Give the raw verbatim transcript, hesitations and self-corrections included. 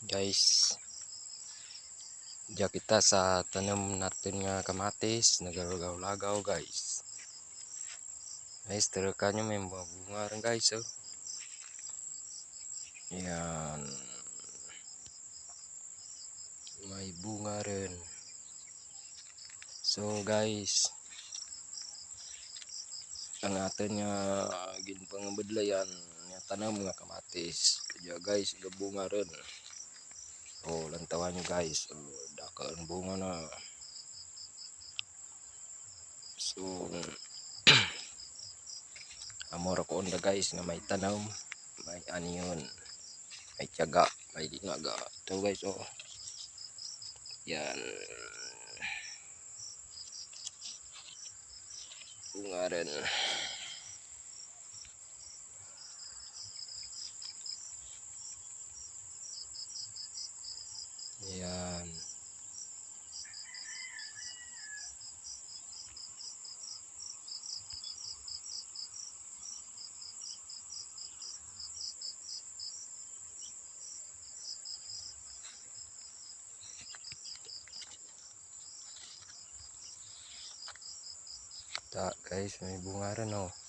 Guys, diya kita sa tanom natin nga kamatis, nagalagaw-lagaw, guys. Guys, tara kanyo, may mga bunga rin, guys, oh. Yan. May bunga rin. So, guys, ang aton nga ginpangabudlayan nga tanom nga kamatis. Kaya, guys, gabunga rin. Oh, lantawan nyo, guys. Oh, dako ang bunga na. So, amo ra ko onda, guys, nga may tanom, may anion, may tiyaga, may dinaga. Ito, guys, oh. Yan. Bunga rin. Yan. Ta, guys, may bunga rin, oh.